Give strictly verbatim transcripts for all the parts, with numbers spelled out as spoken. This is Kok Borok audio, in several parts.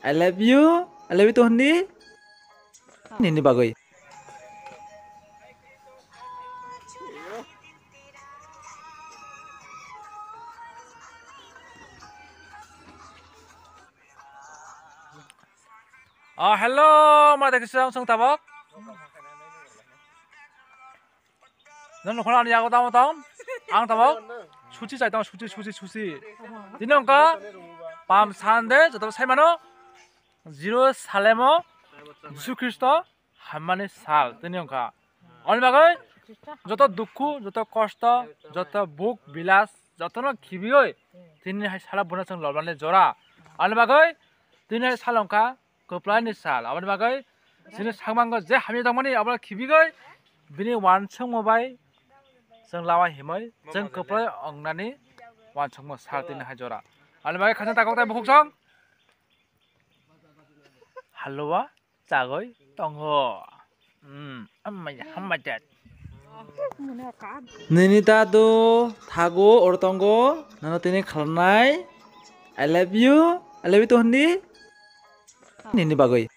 I love you, I love you to hindi. Nini bagwi. Ah, hello, ma dekhi song song tabok. Nang nukho ani yago tamo tong. Ang tabok. Suchi chai tong, suchi, suchi, suchi. Tini ongka Palm Sunday, joto sai mano. Jerusalemo Jisu Khristo hammani sal tini ongka. Oni bagwi joto dukhu, joto kosto, joto buk bilas, jotono khibiwi tini hai sala buna chwng lobnani jora. Oni bagwi tini hai sal ongka kwplaini sal. Aboni bagwi chini sakmango je hamya tongmani abono khibigwi bini wansukma bai chwng lawa himwi chwng kwplai ongnani wansukma sal tini hai jora. Oni bagwi khajang takok tai bukhuk song. Halwa chagwi tongo. Hmm, hambai, hambai det. Nini dadu thago oro tongo, nono tini khalnai. I love you, I love you to hindi. Nini bagwi.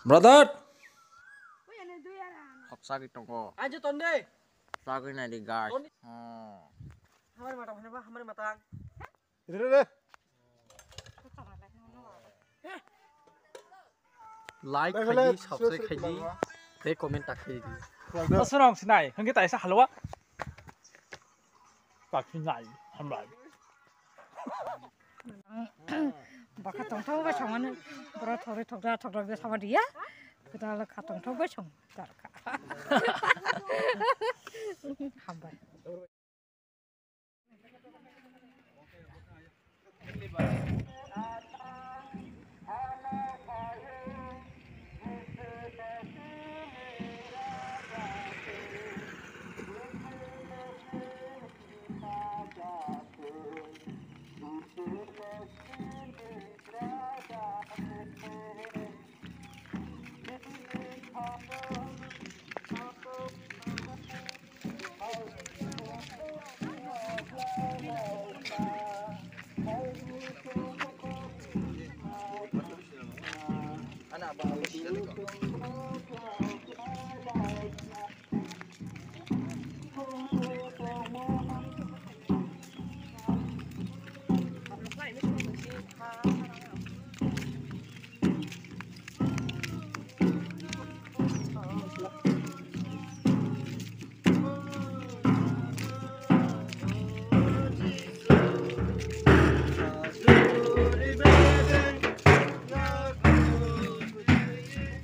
Brother. Hop sagwi tongo. Ajo tonde. Sagwi nai di guys. Hmm. Hamari matang, hamari matang. Re, re. Like khai di, subscribe khai di, tei comment ta khai di. Aswrang sinai, hwnkhe taisa halwa. Pakinai, hambai. Baka tongthok bai songmani, boro thori thokda thokda de sama dia. Kita la kha tongthok bai song, darkha. Hambai.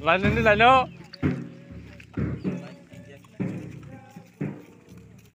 Lainani laino.